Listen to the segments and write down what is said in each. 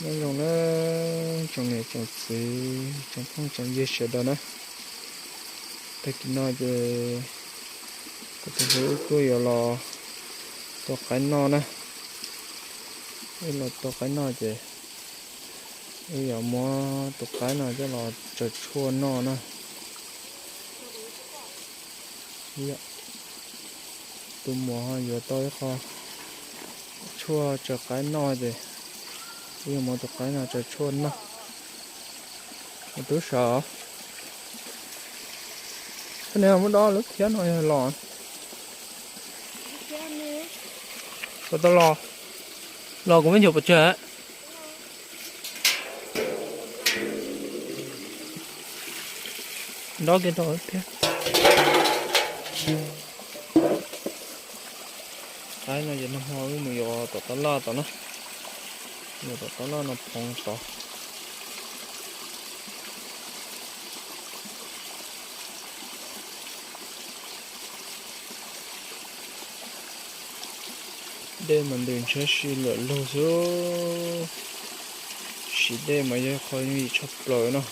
Nyob zoo na, tsoom niam tsoom txiv, tsoom phooj tsoom ywg sawv daws na. Tag kis no ces kuv tus hlub wb kuj yuav los tua qaib noj na. Wb los tua qaib noj ces wb yuav muab tus qaib no coj los tsaws tshuaj noj na. Tus muam ho yuav tau ib qho tshuaj tsaws qaib noj ces wb yuav muab tus qaib no tsaws tshuaj noj. Tub sawv, koj niam muab dob lub khiab no yog los. Puas tau los? Los kuv me nyuam pos tseg. Dob kiag rau thiab. Qaib no ces nag hmo wb mus yuav tom tab laj tod na. Yuav tom tab laj no phoov tod. Dej mas ntws ntshiab si lawm lug xwb. Siv dej mas yog qhov yooj yim tshaj plaws no.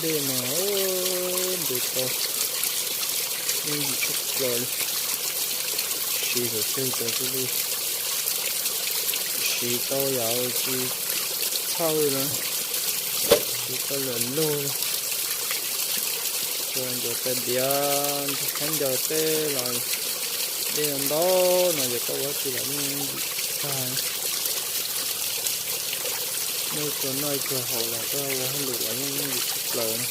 Dej mas ntws tau yooj yim tshaj plaws li. Siv thaum twg ces kuj li siv tau yam tsis txhawj na, siv tau lawm lug li. Tsuas ncaws tais diav ntug khaub ncaws tej los dej ntau no ces koj ua tsis los yooj yim tshaj. Noj tsuag noj tsuag haus los koj ua hauj lwm los yooj yim tshaj plaws na.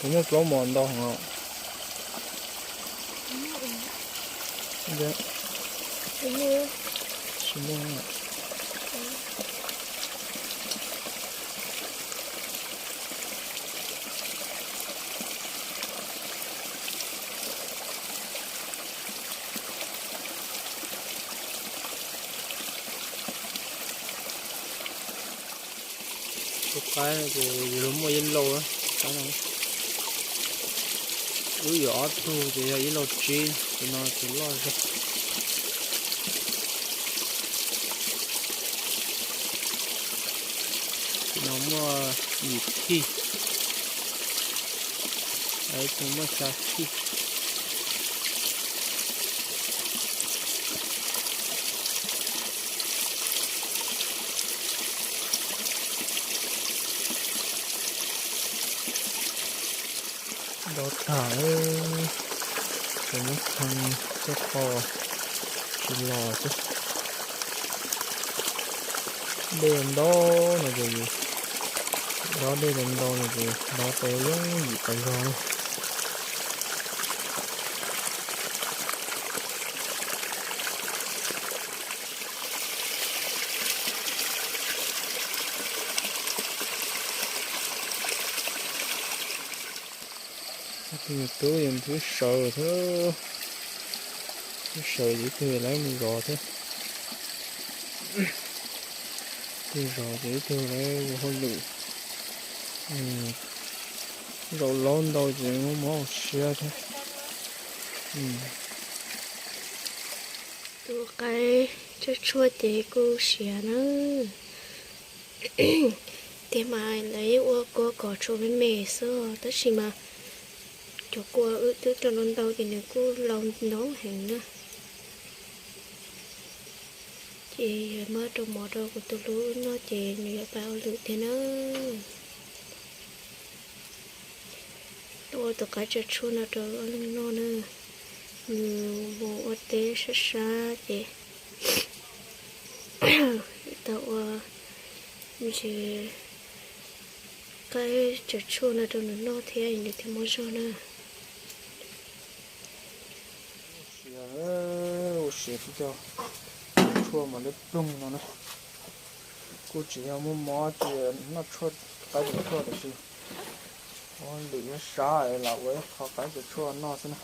Kuv muaj plaub mos ntau heev. Tus qaib no ces yus los muaj ib lauj, wb yuav ob tug ces yog ib lauj tsib, tus no tus loj zog. Tus no muaj yim thij, ib tug muaj xya thij. Dob tag, tsuas muab txheej tej qho tsis los xwb. Dej ntau no ces, dob dej ntau no ces dob tau yooj yim tas zog na. Tus me tub ces twb sawv thiab, twb sawv ces ib tug lawv mus zov thiab. Ib tug zov ces ib tug lawv ua hauj lwm. Zaum laub ntau ces muab mob hauv siab thiab. Tus qaib tshuaj tshuaj ces kuj siav na. Tiag mas lawv yeej ua kua kom tshuav me me xwb tab sis mas cov kua wb twb rau ntau ntau ces nws kuj laus ntau heev na. Ces yog muab rau mov rau kuv tus hlub wb noj ces nws yuav pab ua lwm thiab na. Tuaj ua tus qaib tsaws tshuaj no rau ob leeg noj na. Nws mus ua teb sab sab ces tau ua ntsis qaib tsaws tshuaj no rau nws noj thiab nws thiaj muaj zog na. Ua siav tib co tshuaj mas liab ploog no na. Kuj tsis yog muaj mob tsis noj tshuaj, qaib cov tshuaj tiam sis ua lwm yog sab es lam ua ib qho qaib cov tshuaj noj xwb na.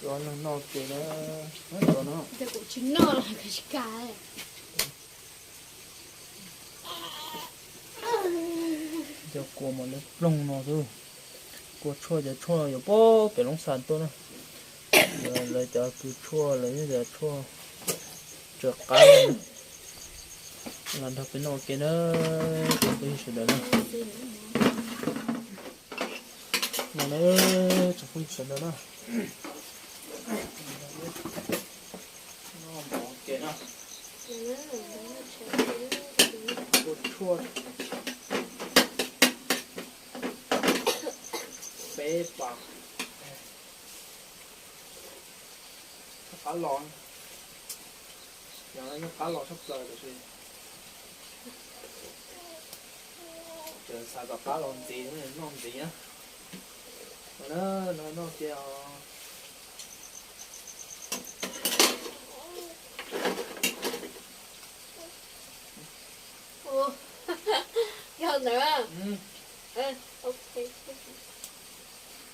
Cov neeg noj ces na, cov no, cov kua mas liab ploog no xwb. Kua tshuaj cov tshuaj yuav pab pem Loob Xas tuaj na. Lawv cov kws tshuaj lawv cov tshuaj tsaws qaib los nrog peb noj ua ke na, tsoom phooj ywg sawv daws na. No na, tsoom phooj ywg sawv daws na. Noj mov ua ke na. Kua tshuaj peb pas. Qab los, yog no yeej qab los tshaj plaws tiam sis tseem xav kom qab los ntxiv, noj ntxiv na. No na, noj kiag os. Yog ntawd.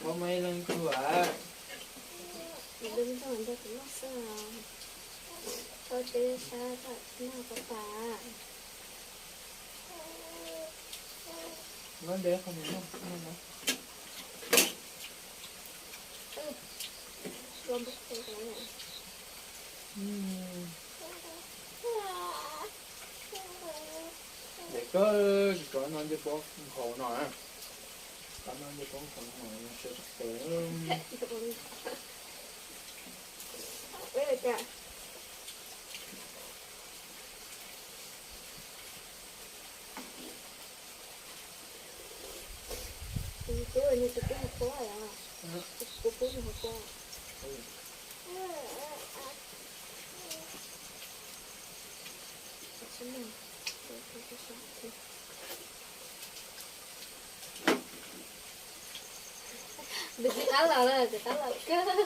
Pab muaj ib leeg kug as. Noj xwb, tau teb sab noj pab pas. Noj ntev qhov mus noj. Ntev kawg, tsis tau noj ncej pob nkhaus no na. Tau noj ncej pob nkhaus no siab tshaj plaws. Kuv pub nws hauv pob. Nws tsis qab los na, tsis qab los kawg.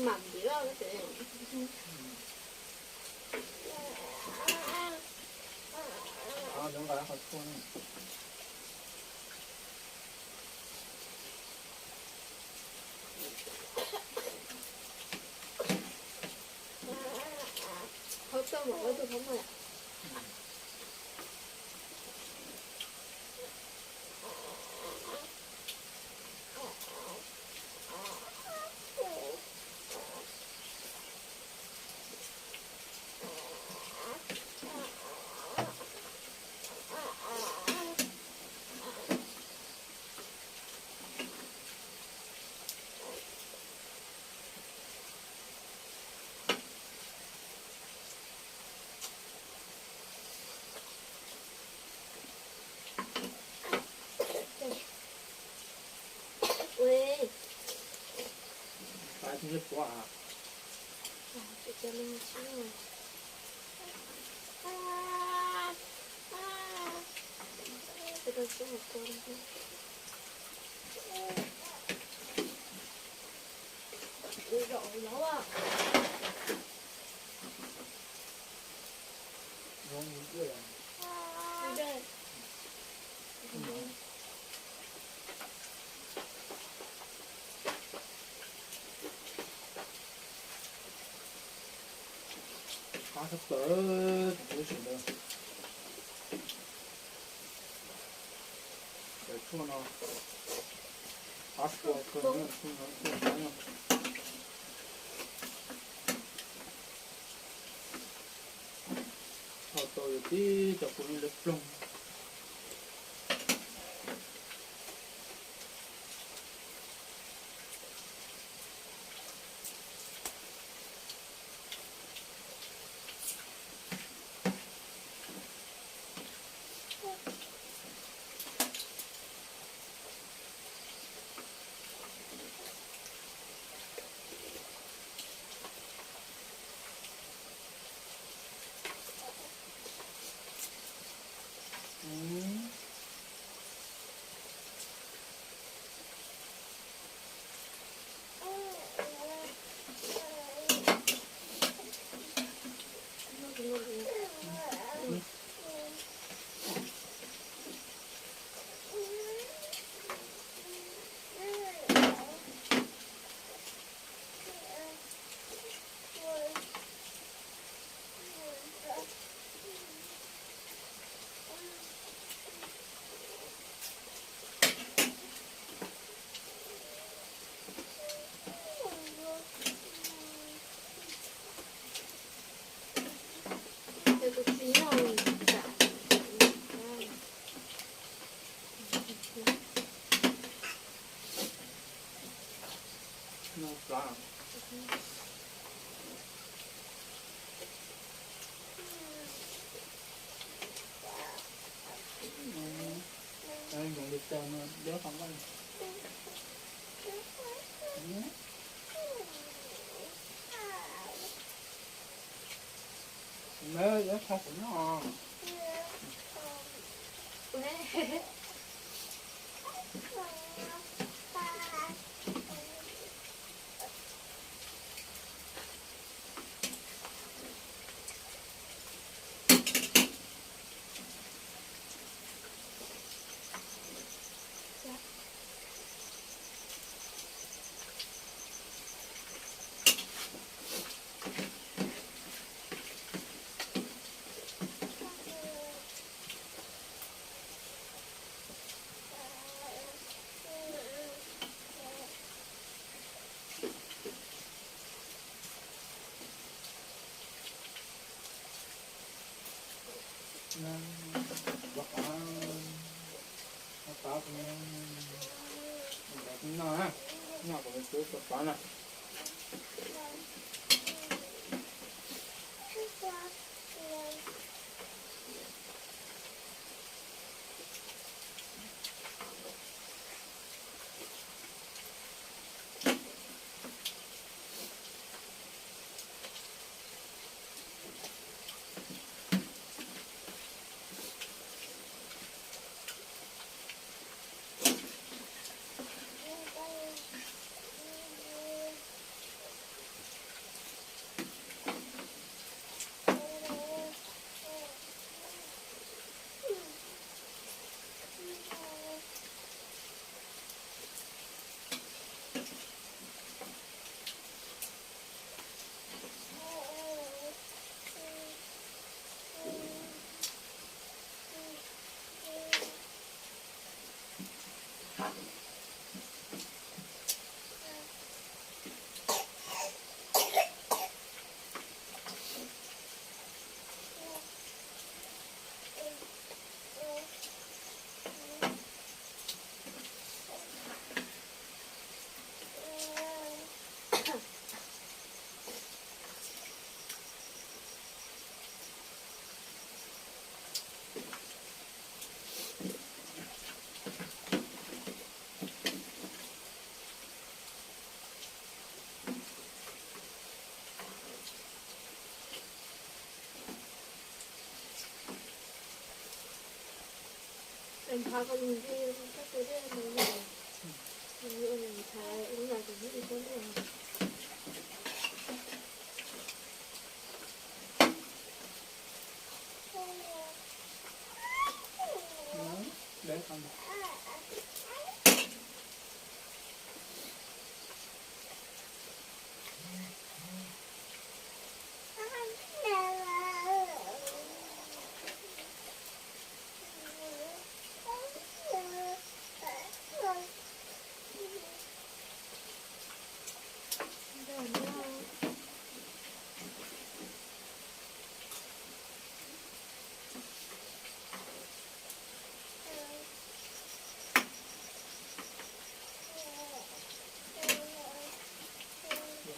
Mam ntxiv loj ces. Qhov txog mas qhov txog thov mas. Qab tshaj plaws, tsoom phooj ywg sawv daws. Cov tshuaj no qab tshaj plaws, tshuaj no, tshuaj no, tshuaj no. Ib cov kuv lawv ploog. Noj na, noj kuv tus pov na.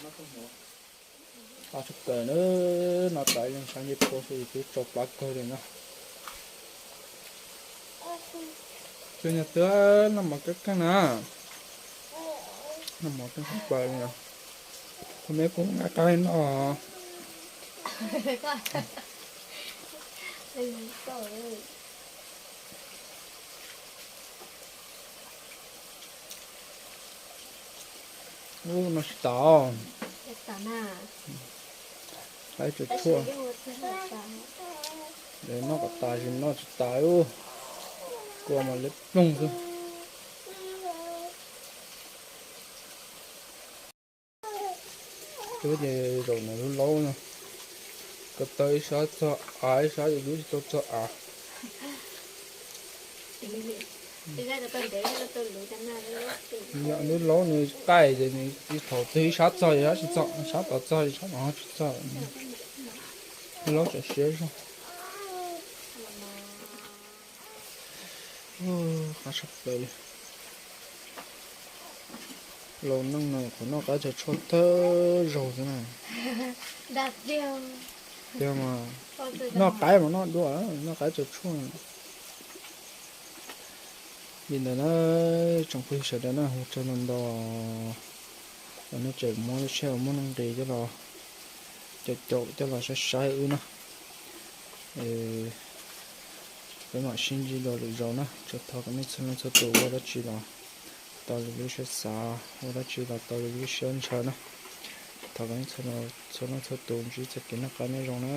Qab tshaj plaws na, no tas leej sab ncej puab xwb twb tsau plab kawg li na. Cov nyuag twb noj mov kawg kawg na, noj mov kawg tshaj plaws li. Thaum me kuv nqa qab noj. Ub, no tsis tas, qaib tsuas tshuaj. Noj kom tas tsis noj tsis tas, kua mas liab ploog xwb. Twb ces zaum no lub laub no, ko taw ib sab txog av, ib sab ces lub tsis tau txog av. Yog lub laub nws qaij ces nws thaum twg ib sab txog ces sab tsis txog, sab tod txog ces sab no tsis txog. Lub laub tseem siab zog. Qab tshaj plaws li. Laus neej no qhov noj qaib tsaw tshuaj thawj zaug xwb na. Tiag mas, noj qaib mas noj dua, noj qaib tsaw tshuaj. Li ntawd na, tsoom phooj ywg sawv daws na, ua tsaug ntau ntau uas nej tseem muab lub tsheb uas muaj nuj nqis coj los, caum caum coj los saib saib wb na. Peb mam sib ntsib dua lwm zaus na, tsuas thov kom nej txhua leej txhua tus ua dab tsi los tau li lub siab xav, ua dab tsi los tau li lub siab ntshaw na. Thov kom nej txhua leej txhua tus ntsib txoj kev noj qab nyob zoo na.